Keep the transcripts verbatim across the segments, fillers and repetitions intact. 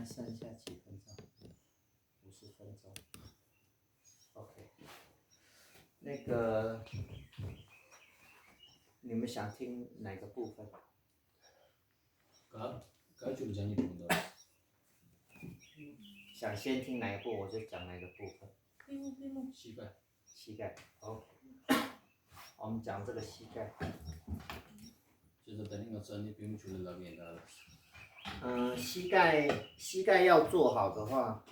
剩下几分钟？五十分钟。OK，那个，你们想听哪个部分？ ག་ག་ཅུ་ལ་ཅང་ཉིད་དུ་འདོར། 想先听哪一部，我就讲哪个部分。 ཤི་ཀ་ཤི་ཀ་ཨོ། 我们讲这个膝盖。 ཅེས་ད་ནི་ང་ཚོ་ནི་པུས་མོ་ཅུ་ལ་ལབ་ཡིན་ད། 嗯，膝盖膝盖要做好的话，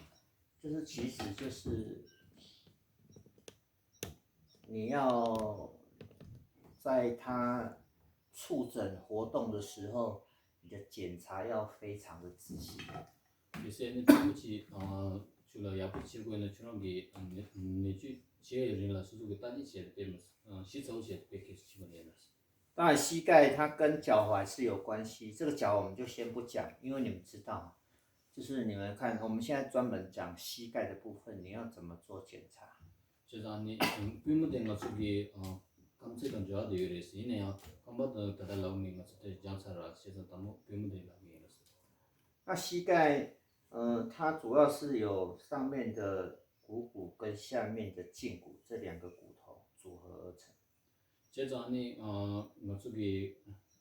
就是其实就是你要在它触诊活动的时候，你的检查要非常的仔细。 དེ་སེ་ནི་པུས་མོ་ཅུ་ཨ་ཅུ་ལ་ཡག་པོ་བྱེད་དགོས་ན་ཁྱོད་རང་གི་ཨ་ནི་ནི་ཅུ་བྱས་རིང་ལ་སོ་སོ་གི་ལྟ་ཉེས་བྱས་ཏེ་དཔེ་མི་ཨ་ཞིབ་ཚགས་པོ་བྱས་ཏེ་དཔེ་ཁེ་ཅི་མ་ལས་ན། 当然，膝盖它跟脚踝是有关系，这个脚我们就先不讲，因为你们知道，就是你们看，我们现在专门讲膝盖的部分，你要怎么做检查？ བྱས་ཙང་ནི་པུས་མོ་དེ་ང་ཚོ་གི་ཨ་རྐང་རྩེད་དང་འབྲེལ་བ་དེ་ཡོད་རེད་ཟེར། ཡིན་ན་ཡང་རྐང་པ་དང་ད་ལྟ་ལབ་མི་ང་ཚོ་དེ་སྦྱངས་ཚར་ར། བྱས་ཙང་དང་པོ་པུས་མོ་དེ་ལབ་ཡིན་རེད་ཟེར། 那膝盖，呃，它主要是有上面的股骨跟下面的胫骨这两个骨头组合而成。 བྱས་ཙང་ནི་ཨ་ང་ཚོ་གི་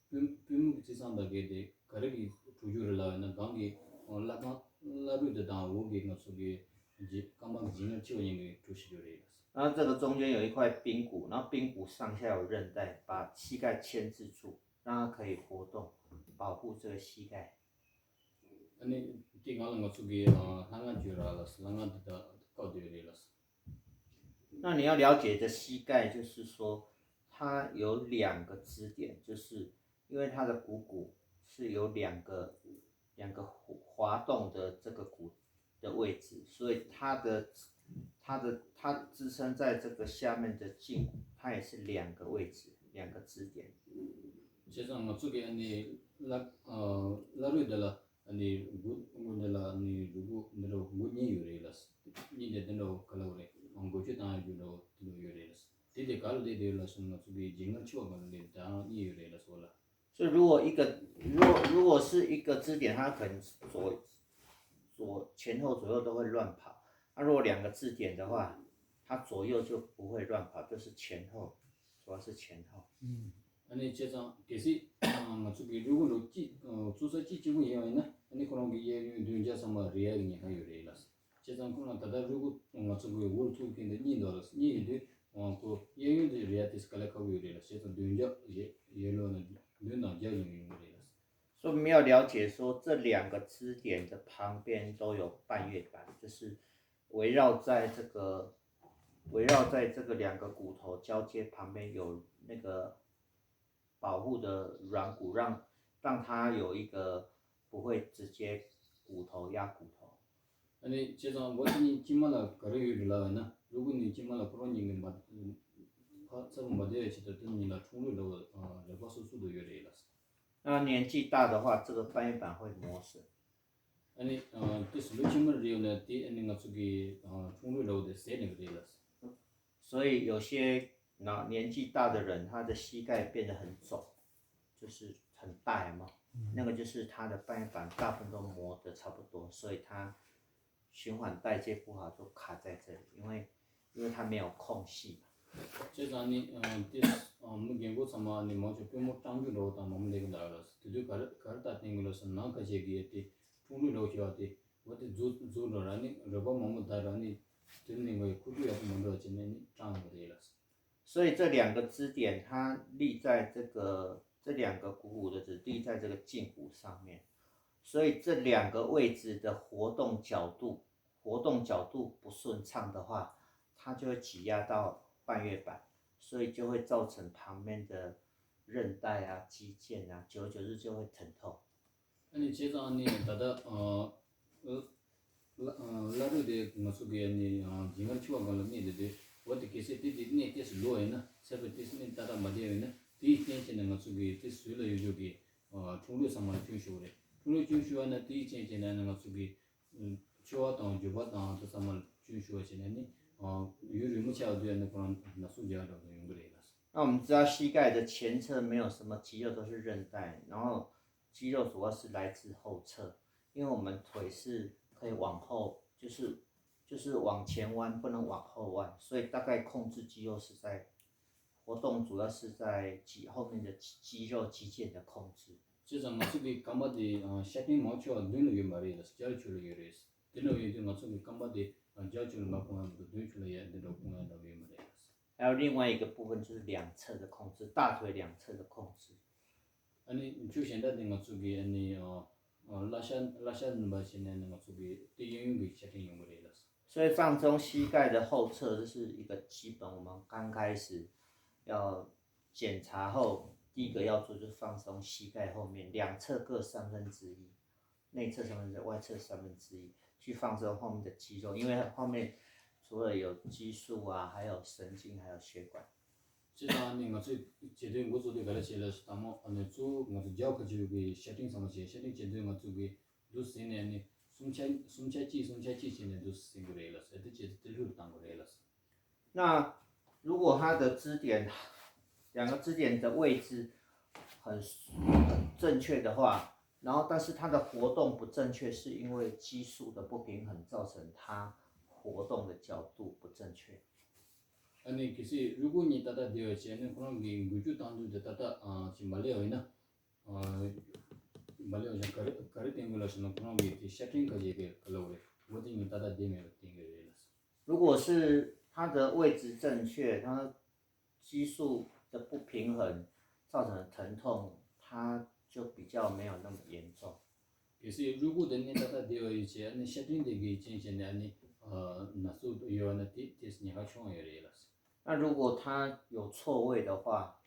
པུས་པུས་མོ་གི་རྩི་ཚང་དག་གི་དེ་ག་རེ་གི་གྲུ་གུ་རེད་ལབ་ཡིན་ན། སྒང་གི་ཨ་བརླ་རྐང་བརླ་རུས་དེ་དང་འོག་གི་ང་ཚོ་གི་རྗེ་རྐང་པ་གི་རྗེས་སྔར་ཕྱི་བ་གཉིས་ཀྱི་གྲུ་ཞིག་ཡོད་རེད་ལ། 然后这个中间有一块髌骨，然后髌骨上下有韧带，把膝盖牵制住，让它可以活动，保护这个膝盖。 ཨ་ནི་དེ་སྒང་ལ་ང་ཚོ་གི་ཨ་ལྷ་ང་བརྗོད་ར་ལ་ལྷ་ང་འདི་དག་བཀག་སྡོད་རེད་ལ། 那你要了解这膝盖，就是说它有两个支点，就是因为它的股骨是有两个两个滑动的这个骨的位置，所以它的它的它支撑在这个下面的胫骨，它也是两个位置，两个支点。 བྱས་ཙང་ང་ཚོ་གི་ཨ་ནི་བརླ་ཨ་བརླ་རུས་འདི་ལ་ཨ་ནི་མགོ་མགོ་འདི་ལ་ཨ་ནི་རུས་ཁུག་འདི་འདྲ་མགོ་གཉིས་ཡོད་རེད་ལ། གཉིས་དེ་འདི་འདྲ་ག་ལ་བ་རེད། མགོ་ཆུ་བཏང་ཡ་རྒྱུ་འདྲ་བ་དེ་འདྲ་ཡོད་རེད་ལ། དེ་དེ་ག་ལ་བསྡད་བསྡད་ཡོད་ལ་སོང་ང་ཚོ་གི་རྗེས་སྔར་ཕྱི་བ་ག་ལ་བསྡད་དེ་རང་གཉིས་ཡོད་རེད་ལ་སོ་ལ། 所以如果一个如果如果是一个支点，它可能左左前后左右都会乱跑。那如果两个支点的话，它左右就不会乱跑，就是前后，主要是前后。 ཨ་ནི་བྱས་ཙང་གལ་སྲིད་ང་ཚོ་གི་རུས་ཁུག་ལོ་གཅིག་ཚོ་ས་གཅིག་གཅིག་པུ་ཡིན་པ་ཡིན་ན། ཨ་ནི་ཁོ་རང་གི་གཡས་གཡོན་མདུན་རྒྱབ་ཚང་མ་རེག་ཡ་གི་ཉེན་ཁ་ཡོད་རེད་ལ། བྱས་ཙང་ཁོ་རང་ད་ལྟ་རུས་ཁུག་ང་ཚོ་གི་འུར་ཐུག་མཁན་དེ་གཉིས་འདུག་ལ། གཉིས་ཡིན་དུས་ཁོ་གཡས་གཡོན་དེ་རེག་ཡ་དེ་དཀའ་ལས་ཁག་པོ་ཡོད་རེད་ལ། བྱས་ཙང་མདུན་རྒྱབ་གཡས་གཡོན་ལོགས་ནས་མདུན་དང་རྒྱབ་ཡོང་ཡོང་གི་རེད་ལ། 所以我们要了解说，这两个支点的旁边都有半月板，就是围绕在这个围绕在这个两个骨头交接旁边有那个保护的软骨，让让它有一个不会直接骨头压骨头。 ཨ་ནི་བྱས་ཙང་འོ་དེ་གཉིས་དཀྱིལ་མ་ལ་ག་རེ་ཡོད་རེད་ལབ་ན། རུས་ཁུག་གཉིས་དཀྱིལ་མ་ལ་ཁོ་རང་གཉིས་ཀྱི་མ་ཕར་ཚུར་མ་བསྡད་པའི་ཆེད་དུ་དེ་གཉིས་ལ་ཁྲུང་རུས་འདྲ་བོ་རེག་པ་སོ་སོ་དུ་ཡོད་རེད་ལ། 那年纪大的话，这个半月板会磨损。 ཨ་ནི་དེ་སུ་ལོ་ཆེན་མོ་རེད་ཡོད་ན་དེ་ཨ་ནི་ང་ཚོ་གི་ཁྲུང་རུས་འདྲ་བོ་དེ་ཟད་ནས་རེད་ལ། 所以有些老年纪大的人，他的膝盖变得很肿，就是很大嘛，那个就是他的半月板大部分都磨得差不多，所以他循环代谢不好，就卡在这里，因为因为它没有空隙嘛。 བྱས་ཙང་ནི་དེ་མི་རྒན་པོ་ཚང་མ་ནི་མང་ཆེ་པུས་མོ་སྐྲངས་རྒྱུ་འདྲ་བོ་དང་མང་པོ་ལས་ཀྱི་འདུག་ལ། དེ་དུས་ག་རེ་ག་རེ་ལྟ་བསྟན་གྱི་ལ་ཟེར་ན། ཁ་ཤས་ཀྱིས་དེ་ཁྲུང་རུས་འདྲ་བོ་བྱས་པ་དེ་འོ་དེ་རྫུ་རྫུ་འགྲོ་ར་ནི་རུས་པ་མང་པོ་འདར་ར་ནི་དེ་ནི་ངའི་ཁུ་ཁུ་ཡག་པོ་མ་འགྲོ་བ་བྱས་ནས་ནི་སྐྲངས་ཡོང་གི་རེད་ལ། 所以这两个支点，它立在这个这两个股骨的只立在这个胫骨上面，所以这两个位置的活动角度，活动角度不顺畅的话，它就会挤压到半月板，所以就会造成旁边的韧带啊、肌腱啊，久而久之就会疼痛。 ཨ་ནི་བྱས་ཙང་ནི་ད་ལྟ་བརླ་རུས་དེ་ང་ཚོ་གི་ནི་རྗེས་སྔར་ཕྱི་བ་སྒང་ལ་གནས་བསྡད་དུས། འོ་དེ་གལ་སྲིད་དེ་དེ་གནས་ཏོག་ཙམ་ལོག་ཡིན་ན། ཚད་པ་ཏོག་ཙམ་གནས་ཏག་ཏག་མ་བསྡད་ཡིན་ན། དེའི་རྐྱེན་བྱས་ནས་ང་ཚོ་གི་དེ་ཟུར་ལ་ཡོད་རྒྱུ་གི་ཁྲུང་རུས་ཚང་མ་ལ་སྐྱོན་ཤོར་རེད། ཁྲུང་རུས་སྐྱོན་ཤོར་བ་ན་དེའི་རྐྱེན་བྱས་ནས་ང་ཚོ་གི་མཆེ་བ་དང་རྒྱུ་བ་དང་དེ་ཚང་མ་ལ་སྐྱོན་ཤོར་བ་བྱས་ནས་ནི་ཡུན་རིང་མོ་ཆགས་དུས་ནི་ཁོ་རང་ན་ཟུག་རྒྱག་འདྲ་པོ་ཡོང་གི་རེད་ལ། 那我们知道膝盖的前侧没有什么肌肉，都是韧带，然后肌肉主要是来自后侧，因为我们腿是可以往后，就是就是往前弯，不能往后弯，所以大概控制肌肉是在活动，主要是在肌后面的肌肌肉肌腱的控制。 བྱས་ཙང་ང་ཚོ་གི་རྐང་པ་དེ་ཤ་ཏིང་མང་ཆེ་བ་མདུན་ལ་ཡོད་མ་རེད་ལ། རྒྱབ་ཕྱོགས་ལ་ཡོད་རེད། དེ་འདྲ་ཡོད་དུས་ང་ཚོ་གི་རྐང་པ་དེ་རྒྱབ་ཕྱོགས་ལ་མ་སྤུངས་ཡ་མི་འདུག་མདུན་ཕྱོགས་ལ་ཡ་འདི་འདྲ་སྤུངས་ཡ་འདྲ་བོ་ཡོད་མ་རེད་ལ། 还有另外一个部分就是两侧的控制，大腿两侧的控制。 ཨ་ནི་ཕྱོགས་གཞན་དག་དེ་ང་ཚོ་གི་ཨ་ནི་བརླ་ཤ་བརླ་ཤ་འདྲ་བོ་བྱས་ནས་ང་ཚོ་གི་དེ་གཡས་གཡོན་གྱི་ཤ་ཏིང་ཡོང་གི་རེད་ལ། 所以放松膝盖的后侧，这是一个基本，我们刚开始要检查后，第一个要做就是放松膝盖后面两侧各三分之一，内侧三分之一，外侧三分之一，去放松后面的肌肉，因为后面除了有激素啊，还有神经，还有血管。 བྱས་ཙང་ཨ་ནི་ང་ཚོས་བྱེད་དོན་འགོ་བཙུགས་དུས་ག་རེ་བྱས་ལ་ཟེར་དང་མོ། ཨ་ནི་གཙོ་བོ་ང་ཚོ་རྒྱབ་ཁ་ཕྱོགས་ཀྱི་ཤ་ཏིང་ཚང་མ་བྱས། ཤ་ཏིང་བྱེད་དུས་ང་ཚོ་གི་འདུག་ཟིན་ནས་ཨ་ནི་གསུམ་ཆ་གསུམ་ཆ་གཅིག་གསུམ་ཆ་གཅིག་བྱས་ནས་འདུག་ཟིན་དགོས་རེད་ལ་ཟེར། དེ་བྱས་ཏེ་ལྷུར་བཏང་དགོས་རེད་ལ་ཟེར། 那如果他的支点，两个支点的位置很很正确的话，然后但是他的活动不正确，是因为激素的不平衡造成他活动的角度不正确。 ཨ་ནི་གལ་སྲིད་རུས་ཁུག་གཉིས་ཏག་ཏག་བསྡད་པ་བྱས་ནས་ཁོ་རང་གི་འགུལ་སྐྱོད་བཏང་དུས་དེ་ཏག་ཏག་ཅིག་མ་སླེབས་པ་ཡིན་ན། མ་སླེབས་པ་བྱས་ག་རེ་ག་རེ་བསྟན་དགོས་ལ་ཟེར་ན། ཁོ་རང་གི་དེ་ཤ་ཏིང་ག་རེ་ག་ལབ་དགོས་རེད། འོ་དེ་གཉིས་ཏག་ཏག་བསྡད་མེད་པ་བསྟན་གྱི་རེད་ལ། 如果是他的位置正确，他激素的不平衡造成的疼痛，它就比较没有那么严重。 གལ་སྲིད་རུས་ཁུག་དེ་གནས་ཏག་ཏག་བསྡད་པ་ཡིན་ཕྱིན་ཨ་ནི་ཤ་ཏིང་དེ་གི་རྐྱེན་བྱས་ནས་ཨ་ནི་ན་ཟུག་ཡོད་པ་ན་དེ་དེ་ཉེན་ཁ་ཆུང་བ་ཡོད་རེད་ལ། 那如果他有错位的话，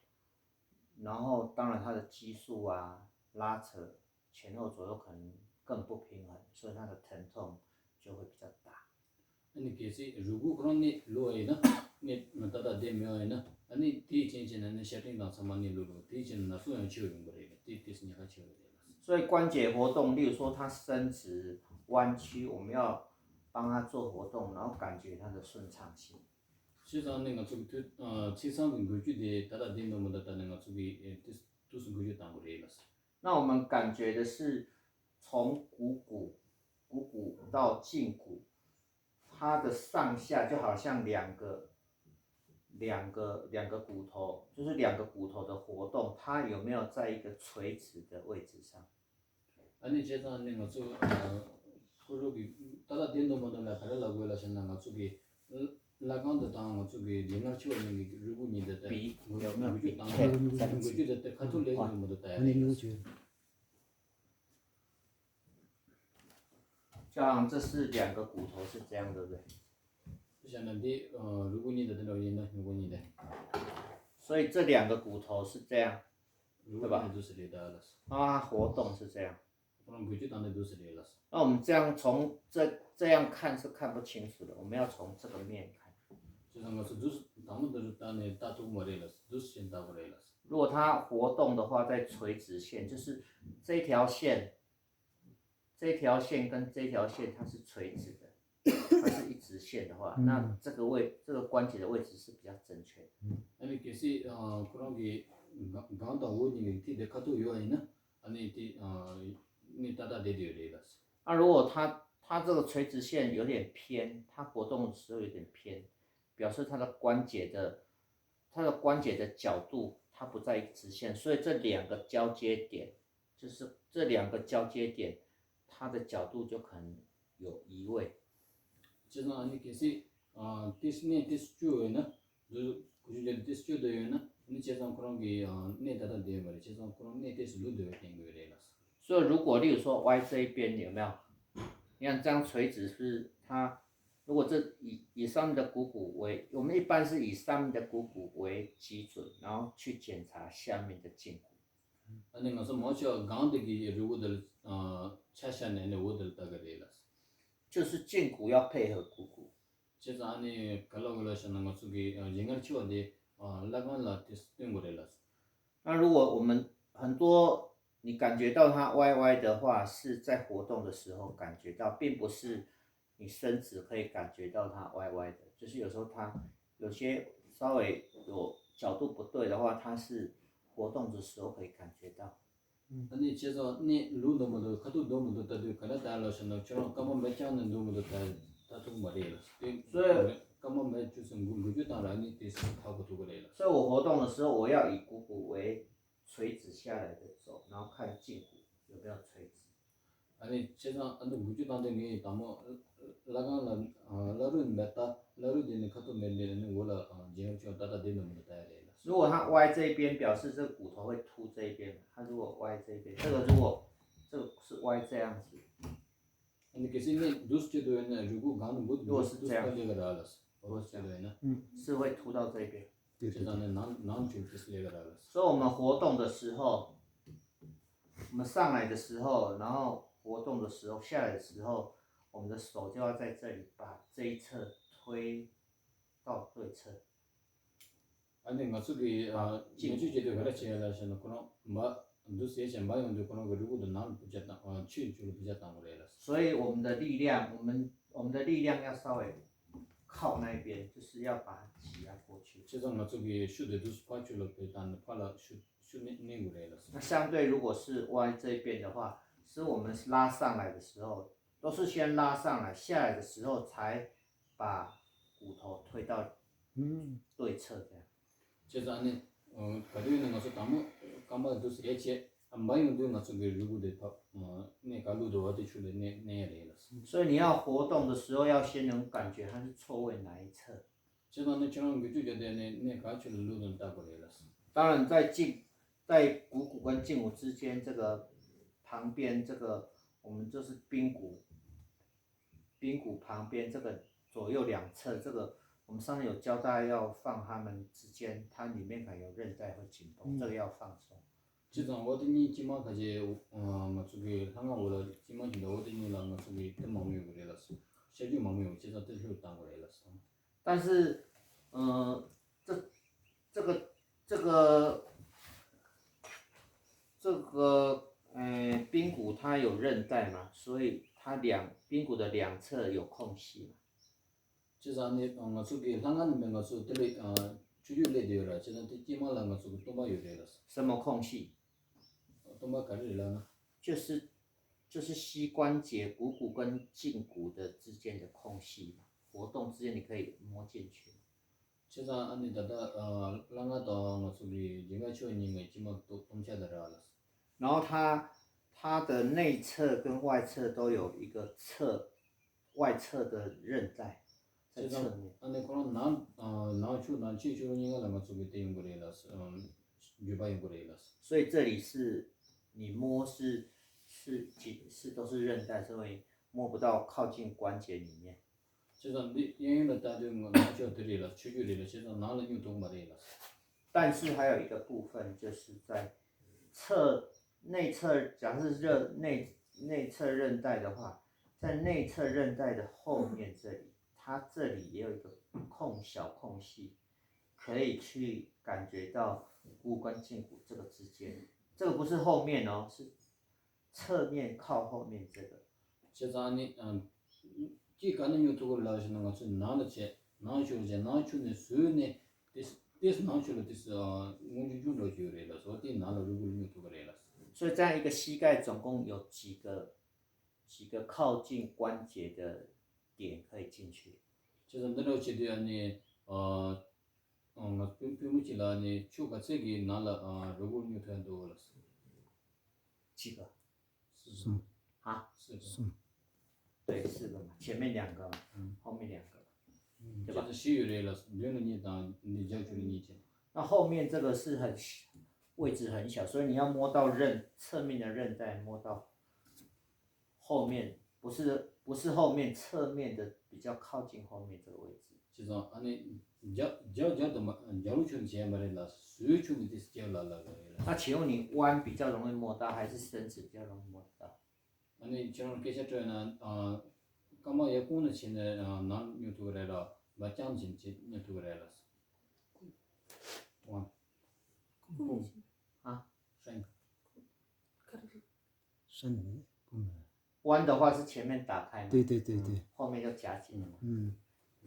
然后当然他的激素啊拉扯，前后左右可能更不平衡，所以他的疼痛就会比较大。 ཨ་ནི་གལ་སྲིད་རུས་ཁུག་ཁོ་རང་གནས་ལོག་པ་ཡིན་ན། གནས་ཏག་ཏག་བསྡད་མེད་པ་ཡིན་ན། ཨ་ནི་དེའི་རྐྱེན་བྱས་ནས་ཨ་ནི་ཤ་ཏིང་དང་ཚང་མ་གནས་ལོག་ལོག་དེའི་རྐྱེན་ནས་ན་ཟུག་ཡང་ཆེ་བ་ཡོང་གི་རེད། དེ་དེ་ཉེན་ཁ་ཆེ་བ་རེད་ལ། 所以关节活动，例如说他伸直、弯曲，我们要帮他做活动，然后感觉他的顺畅性。 བྱས་ཙང་ནི་ང་ཚོ་གི་མཐུད་ཚེས་གྲངས་ཀྱི་འགུལ་སྐྱོད་དེ་ཏག་ཏག་བསྡད་འདུག་མི་འདུག་ད་ནི་ང་ཚོ་གི་དུས་དུས་སུ་འགུལ་སྐྱོད་བཏང་དགོས་རེད་ལ། 那我们感觉的是从股骨、股骨到胫骨，它的上下就好像两个、两个、两个骨头，就是两个骨头的活动，它有没有在一个垂直的位置上？ ཨ་ནི་བྱས་ཙང་ནི་ང་ཚོ་ཨ་ཁོ་རང་གི་ཏག་ཏག་བསྡད་འདུག་མི་འདུག་ལ་ག་རེ་ལབ་དགོས་ལ་ཟེར་ན། ང་ཚོ་གི་བརླ་རྐང་དེ་དང་ང་ཚོ་གི་ལུས་ངག་མཆེ་བ་གཉིས་ཀྱི་རུས་ཁུག་གཉིས་དེ་དེ་འགུལ་སྐྱོད་བཏང་ན་འགུལ་སྐྱོད་དེ་དེ་ཁ་ཐུག་ལེན་འདུག་མི་འདུག་ལྟ་ཡ་རེད། 这样，这是两个骨头是这样，对不对？ བྱས་ན་འདི་རུས་ཁུག་གཉིས་དེ་དེ་འདྲ་ཡིན་ན་རུས་ཁུག་གཉིས་དེ། 所以这两个骨头是这样， རུས་ཁུག་གཉིས་འདུག་སེ་རེད་ད་ལ། 它活动是这样。 ཁོ་རང་འགུལ་སྐྱོད་བཏང་ནས་འདུག་སེ་རེད་ལ། 那我们这样从这这样看是看不清楚的，我们要从这个面看。 བྱས་ཙང་ང་ཚོ་འདུག་སེ་དང་པོ་འདི་རུ་བལྟས་ནས་ལྟ་ཐུབ་མ་རེད་ལ། འདུག་སེ་བྱས་ནས་ལྟ་དགོས་རེད་ལ། 如果它活动的话，在垂直线，就是这条线，这条线跟这条线它是垂直的，它是一直线的话，那这个位这个关节的位置是比较正确的。 ཨ་ནི་གལ་སྲིད་ཁོ་རང་གི་སྒང་དང་འོག་གཉིས་ཀྱི་མཐིལ་དེ་ཁ་ཐུག་ཡོད་པ་ཡིན་ན། ཨ་ནི་དེ་ནི་ཏག་ཏག་བསྡད་ཡོད་རེད་ལ། 那如果它它这个垂直线有点偏，它活动的时候有点偏，表示它的关节的它的关节的角度它不在一个直线，所以这两个交接点，就是这两个交接点，它的角度就可能有移位。 བྱས་ཙང་ཨ་ནི་གལ་སྲིད་ཏིས་གནས་ཏིས་བཅུ་ཡོད་ན། འདུག་སེ་འགུལ་སྐྱོད་ཏིས་བཅུ་དེ་ཡོད་ན། ཨ་ནི་བྱས་ཙང་ཁོ་རང་གི་གནས་ཏག་ཏག་བསྡད་ཡོད་མ་རེད། བྱས་ཙང་ཁོ་རང་གནས་ཏིས་ལྷུག་བསྡད་པ་བསྟན་དགོས་རེད་ལ། 所以如果例如说歪这一边有没有？你看这样垂直是它，如果这以以上面的股骨为，我们一般是以上面的股骨为基准，然后去检查下面的胫骨。 ཨ་ནི་ང་ཚོ་མང་ཆེ་བ་སྒང་དེ་གི་རུས་ཁུག་དེ་ལ་ཆ་བཞག་ནས་ནི་འོག་དེ་ལ་ལྟ་གི་རེད་ལ། 就是胫骨要配合股骨。 བྱས་ཙང་ཨ་ནི་ག་ལབ་དགོས་ལ་ཟེར་ན། ང་ཚོ་གི་ལུས་ངག་མཆེ་བ་དེ་བརླ་རྐང་ལ་དེ་སྟོན་དགོས་རེད་ལ། 那如果我们很多你感觉到它歪歪的话，是在活动的时候感觉到，并不是你伸直可以感觉到它歪歪的。就是有时候它有些稍微有角度不对的话，它是活动的时候可以感觉到。ཨ་ནི་བྱས་ཙང་གནས་ལུགས་འདུག་མི་འདུག་ཁ་ཐུག་འདུག་མི་འདུག་ལྟ་དུས་ག་ལ་ད་ལོ་ཞིག་ན་ཁྱོད་རང་སྐར་མ་མེ་རྐྱང་ནས་འདུག་མི་འདུག་ད་ལྟ་ཐུབ་མ་རེད་ལ། དེ་སོ་སྐར་མ་མེ་བཅུ་ཙམ་འགུལ་འགུལ་རྒྱུ་བཏང་ར་ནི་དེ་སུ་ཧ་གོ་ཐུབ་ཀྱི་རེད་ལ། 所以我活动的时候，我要以股骨为垂直下来的走，然后看胫骨有没有垂直。 ཨ་ནི་བྱས་ཙང་ཨ་ནི་འགུལ་སྐྱོད་བཏང་དུས་ངས་དང་པོ་བླ་སྒང་ལ་བླ་རུང་མེ་ལྟ། བླ་རུང་དེ་ནས་ཁ་ཐུག་མེ་འདི་ནི་འོག་ལ་འཇིམ་ཅུང་ཏག་ཏག་བསྡད་འདུག་མི་འདུག་ལྟ་ཡ་རེད་ལ། 如果他歪这一边，表示这个骨头会凸这一边嘛。他如果歪这一边，这个如果这个是歪这样子， ཨ་ནི་གལ་སྲིད་ནི་འདུག་སེ་བྱེད་འདུག་ཡོད་ན་རུས་ཁུག་སྒང་ནས་འགུལ་འདུག་སེ་འདུག་སེ་ལས་ཀ་རག་ལ། འདུག་སེ་བྱེད་འདུག་ཡོད་ན། 是会凸到这一边。 བྱས་ཙང་ནི་ནང་ནང་ཅུང་ཏོག་ཙམ་ལས་ཀ་རག་ལ། 所以我们活动的时候，我们上来的时候，然后活动的时候，下来的时候，我们的手就要在这里把这一侧推到对侧。 ཨ་ནི་ང་ཚོ་གི་ཨ་ཉམས་བཅོས་བྱེད་དུས་ག་རེ་བྱེད་ཡ་ལ་ཞེ་ན། ཁོ་རང་མ་འདུག་སེ་བྱས་མ་ཡོང་དུས་ཁོ་རང་གི་རུས་ཁུག་དེ་ནང་ལ་བུད་ཆ་བཏང་ཨ་ཕྱི་ཕྱོགས་ལ་བུད་ཆ་བཏང་དགོས་རེད་ལ། 所以我们的力量，我们我们的力量要稍微靠那边，就是要把它挤压过去。 བྱས་ཙང་ང་ཚོ་གི་ཤུགས་དེ་འདུག་སེ་ཕར་ཕྱོགས་ལ་བུད་བཏང་ནས་ཕར་ལ་ཤུགས་ཤུགས་ནི་གནོན་དགོས་རེད་ལ། 那相对如果是歪这一边的话，是我们拉上来的时候，都是先拉上来，下来的时候才把骨头推到对侧这样。 བྱས་ཙང་ནི་ག་དུས་ནི་ང་ཚོ་དང་པོ་རྐང་པ་འདུག་སེ་བྱས། ཨ་མ་ཡོང་དུས་ང་ཚོ་གི་རུས་ཁུག་དེ་ཕར་གནས་ག་ལུགས་འདུག་བ་དེ་ཕྱོགས་ལ་གནས་གནས་ཡ་རེད་ལ། 所以你要活动的时候，要先能感觉它是错位哪一侧。 བྱས་ཙང་ནི་ཁྱེད་རང་འགུལ་སྐྱོད་བྱེད་དུས་ནི་གནས་ག་ཕྱོགས་ལ་ལུགས་འདུག་ལྟ་དགོས་རེད་ལ། 当然在胫，在股骨跟胫骨之间，这个旁边这个，我们就是髌骨，髌骨旁边这个左右两侧，这个我们上次有教大家要放它们之间，它里面可能有韧带会紧绷，这个要放松。 བྱས་ཙང་འོ་དེ་གཉིས་དཀྱིལ་མ་ཁ་ཤས་ང་ཚོ་གི་ལྷ་ང་འོག་ལ་དཀྱིལ་མ་གྱི་འདྲ་བོ་དེ་གཉིས་ལ་ང་ཚོ་གི་དེ་མང་པོ་ཡོད་གི་རེད་ལ། ཤ་རྒྱུས་མང་པོ་ཡོད། བྱས་ཙང་དེ་ལྷོད་བཏང་དགོས་རེད་ལ། 但是，呃，这这个这个这个，呃，髌骨它有韧带嘛，所以它两髌骨的两侧有空隙嘛。 བྱས་ཙང་ནི་ང་ཚོ་གི་ལྷ་ང་ནི་མེད། ང་ཚོ་དེ་ལས་ཆུ་རྒྱུས་སླེབས་བསྡད་ཡོད་ར། བྱས་ཙང་དེ་དཀྱིལ་མ་ལ་ང་ཚོ་གི་སྟོང་པ་ཡོད་རེད་ལ། 什么空隙？ སྟོང་པ་ག་རེ་རེད་ལབ་ན། 就是就是膝关节、股骨跟胫骨的之间的空隙嘛，活动之间你可以摸进去。 བྱས་ཙང་ཨ་ནི་ད་ལྟ་ལྷ་ང་དང་ང་ཚོ་གི་འཇིམ་ཅུང་གཉིས་ཀའི་དཀྱིལ་མ་སྟོང་ཆ་དེ་ར་ལ། 然后它它的内侧跟外侧都有一个侧外侧的韧带在侧面。 ཨ་ནི་ཁོ་རང་ནང་ནང་ཕྱོགས་དང་ཕྱི་ཕྱོགས་གཉིས་ཀ་ལ་ང་ཚོ་གི་དེ་ཡོང་གི་རེད་ལ། རྒྱུས་པ་ཡོང་གི་རེད་ལ། 所以这里是你摸是是紧是都是韧带，所以摸不到靠近关节里面。 བྱས་ཙང་འདི་གཡས་གཡོན་ལ་ལྟ་དུས་ང་ནང་ཕྱོགས་དེ་རེད་ལ། ཆུ་རྒྱུས་རེད་ལ། བྱས་ཙང་ནང་ལ་སྙུང་ཐུབ་མ་རེད་ལ། 但是还有一个部分就是在侧内侧，假设是热内内侧韧带的话，在内侧韧带的后面这里，它这里也有一个空小空隙，可以去感觉到股骨跟胫骨这个之间。这个不是后面哦，是侧面靠后面这个。 བྱས་ཙང་ནི་ཨ་ཅི་ག་ནས་སྙུང་ཐུབ་ཀྱི་རེད་ལབ་ཞེ་ན། ང་ཚོས་ནང་ལ་བྱས། ནང་ཕྱོགས་བྱས། ནང་ཕྱོགས་ནས་བཟོས་ནས་དེ་དེ་ནང་ཕྱོགས་ལ་དེ་སྔོན་འཇུག་ཅུང་འགྲོ་རྒྱུ་རེད་ལ། སོ་དེ་ནང་ལ་རུས་ཁུག་སྙུང་ཐུབ་ཀྱི་རེད་ལ། 所以这样一个膝盖总共有几个几个靠近关节的点可以进去？ བྱས་ཙང་འདི་འདྲ་བྱེད་དུས་ཨ་ནི་ཨ་ང་པུས་པུས་མོ་གཅིག་ལ་ཨ་ནི་ཕྱོགས་ག་ཚད་ཀྱི་ནང་ལ་ཨ་རུས་ཁུག་སྙུང་ཐུབ་འདུག་ལ། 几个？ 四个。 啊？ 四个。 对，四个嘛，前面两个嘛，嗯。 后面两个嘛。 ཨ་ཅི་ད་བཞི་ཡོད་རེད་ལ། མདུན་ལ་གཉིས་དང་འདི་རྒྱབ་ཕྱོགས་ལ་གཉིས་བྱས། 那后面这个是很位置很小，所以你要摸到韧侧面的韧带，摸到后面，不是不是后面，侧面的比较靠近后面这个位置。 བྱས་ཙང་ཨ་ནི་རྒྱབ་རྒྱབ་རྒྱབ་དང་མ་རྒྱབ་ལོགས་ཕྱོགས་ནས་བྱས་མ་རེད་ལ། ཟུར་ཕྱོགས་ནས་དེ་རྒྱབ་ལ་ལ་ལ་རེད་ལ། 那请问你弯比较容易摸到，还是伸直比较容易摸得到？ ཨ་ནི་ཁྱེད་རང་སྐད་ཆ་དྲིས་ན། ཨ་སྐར་མ་ཡར་བསྐུམ་ནས་བྱས་ནས་ཨ་ནང་སྙུང་ཐུབ་ཀྱི་རེད་ལ། མར་རྐྱང་བྱས་ནས་བྱས་སྙུང་ཐུབ་ཀྱི་རེད་ལ། ཨ། 伸。 伸。 伸。 弯的话是前面打开嘛，对对对对。 后面就夹紧了嘛。嗯。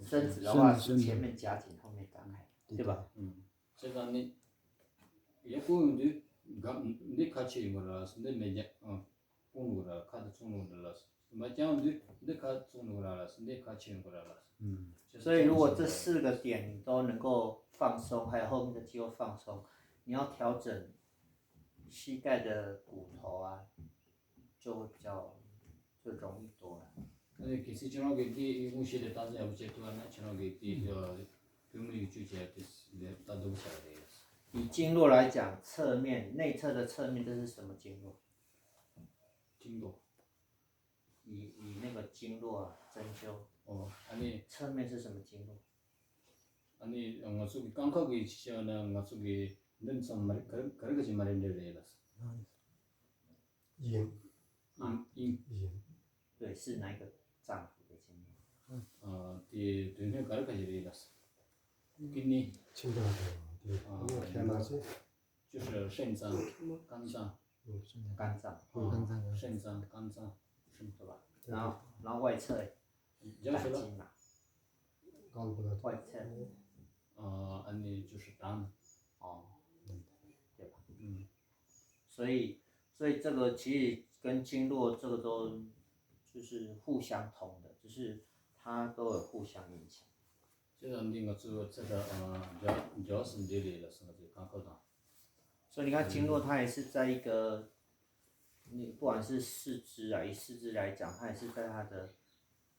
伸直的话是前面夹紧，后面打开，对吧？ ཨུམ། བྱས་ཙང་ནི་ཡར་བསྐུམ་ཡོང་དུས་ འདི་ཁ་ཕྱེ་ཡོང་གི་རེད་ལགས། འདི་མེ་རྒྱ་སྤུངས་འགྲོ་གི་རེད། ཁ་དེ་ཚུགས་འགྲོ་གི་རེད་ལགས། མ་བརྐྱངས་འདི་འདི་ཁ་ཚུགས་འགྲོ་གི་རེད་ལགས། འདི་ཁ་ཕྱེ་ཡོང་གི་རེད་ལགས། 嗯，所以如果这四个点你都能够放松，还有后面的肌肉放松，你要调整膝盖的骨头啊，就会比较就容易多了。 གལ་སྲིད་ཁྱེད་རང་གིས་འདི་དངོས་གཞི་ལ་སྟངས་འཛིན་ཡག་པོ་བྱེད་ཐུབ་པ་ན། ཁྱེད་རང་གིས་འདི་བུ་མོ་ཡིག་བཅུ་བྱས་ཏེ་ལས་ལྟ་འདུག་བྱ་རེད། 以经络来讲，侧面、内侧的侧面，这是什么经络？经络。以以那个经络啊，针灸，哦，ཨ་ནི། 侧面是什么经络？ཨ་ནི་ང་ཚོ་གི་རྐང་ཁག་གི་ཅི་བྱས་ན་ང་ཚོ་གི་མདུན་ཙམ་མ་རེད། ག་རེ་ག་རེ་ག་ཅིག་མ་རེད་འདྲ་རེད་ལགས། ཡིན། ཨིན་ཨིན། ཡིན། 对，是哪一个脏腑的经络？ ཨ་དེ་དོན་སྙིང་ག་རེ་ག་ཅིག་རེད་ལགས། ཀི་ནི། ཕྱི་འདྲ་དང་དེ་ཨ་ཁྱད་མ་ཚད། 就是肾脏、肝脏。 肝脏，肝脏肾脏、肝脏。 对吧？然后然后外侧， 讲起来。 筋嘛， གང་པོ་ལ། 外侧， 呃，ཨ་ནི就是胆。 哦，对吧？嗯。 所以所以这个其实跟经络这个都就是互相通的，就是它都有互相影响。 ཁྱེད་རང་འདི་ང་ཚོ་ཚེ་ད་ཨ་ཇོ་ཇོ་སི་འདི་རེད་ལགས། ང་ཚོའི་རྐང་ཁག་དང་། 所以你看经络它也是在一个，你不管是四肢啊，以四肢来讲，它也是在它的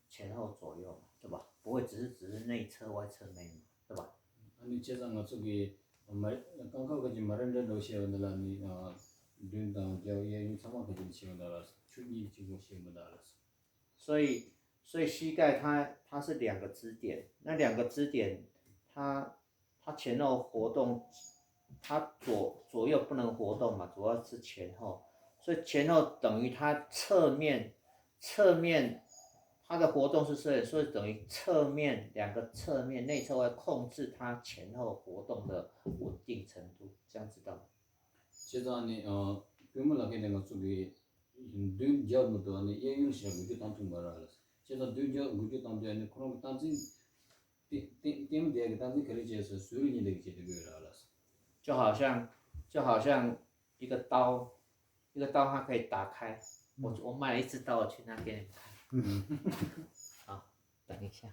前后左右嘛，对吧？不会只是只是内侧外侧没有嘛，对吧？ ཨ་ནི་བྱས་ཙང་ང་ཚོ་གི་མ་རྐང་ཁག་གི་མ་རེད་འདྲ་འདྲ་བཤད་པ་འདི་ལ་ནི་མདུན་དང་རྒྱབ་གཡས་གཡོན་ཚང་མ་གི་བཤད་པ་འདི་ལ་ཆུ་གཉིས་གཅིག་པོ་བཤད་པ་འདི་ལ། 所以所以膝盖它它是两个支点，那两个支点它它前后活动，它左左右不能活动嘛，主要是前后，所以前后等于它侧面侧面它的活动是这里，所以等于侧面两个侧面内侧外控制它前后活动的稳定程度，这样知道吗？ བྱས་ཙང་ནི་པུས་མོ་ལ་ཁེལ་ནས་ང་ཚོ་གི་མདུན་རྒྱབ་མི་འདུག་ཨ་ནི་གཡས་གཡོན་ཞིག་འགུལ་སྐྱོད་བཏང་ཐུབ་མ་རེད་ལགས། བྱས་ཙང་མདུན་རྒྱབ་འགུལ་སྐྱོད་བཏང་དུས་ཨ་ནི་ཁོ་རང་གི་སྟངས་འཛིན། ལྟད་ལྟད་མོ་དེ་གི་སྟངས་འཛིན་ག་རེ་བྱས་སོ་ཟུར་གཉིས་ལས་ཀྱི་བྱེད་དུ་དགོས་ར་ལགས། 就好像就好像一个刀，一个刀它可以打开，我我买了一支刀，我去那给你们看。好，等一下。